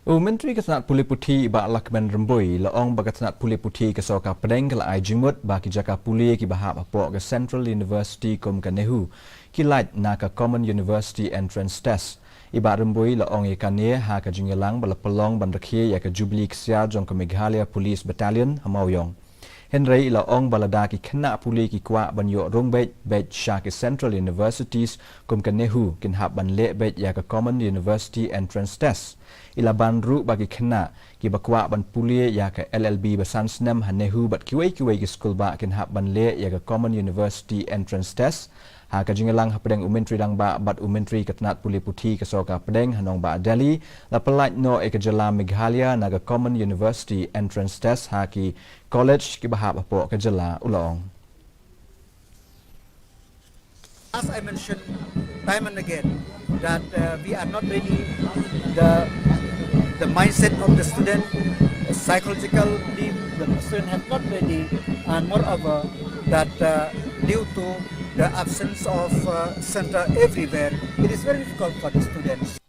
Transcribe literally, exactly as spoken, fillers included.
U Myntri ka tnat pule puthi i Bah Lahkmen Rymbui la ong ba ka tnat pule puthi ka Sorkar Pdeng ka la ai jingmut ba ki jaka pule kiba hap hapoh ka Central University kum ka NEHU ki lait na ka Common University Entrance Test. I Bah Rymbui la ong ïa kane ha ka jingïalang ba la pynlong ban rakhe ïa ka Jubilee Ksiar jong ka Meghalaya Police Battalion ha Mawïong. Hynrei i la ong ba lada ki khynnah pule ki kwah ban ïoh rung beit beit sha ki Central Universities kum ka NEHU, kin hap ban leh beit ïa ka Common University Entrance Test. I la ban ruh ba ki khynnah kiba kwah ban pule ïa ka LLB ba san snem ha NEHU bad kiwei kiwei ki skul bah kin hap ban leh ïa ka Common University Entrance Test. Ha ka jingïalang hapdeng u Myntri Rangbah bad u Myntri ka tnat pule puthi ka Sorkar Pdeng ha Nongbah Delhi, la pyllait noh ïa ka jylla Meghalaya na ka Common University Entrance Test ha ki college kiba hap hapoh ka jylla, u la ong. As I mentioned time and again, that uh, we are not ready, the, the mindset of the student, psychologically, the student has not ready, and moreover, that uh, due to the absence of uh, center everywhere, it is very difficult for the students.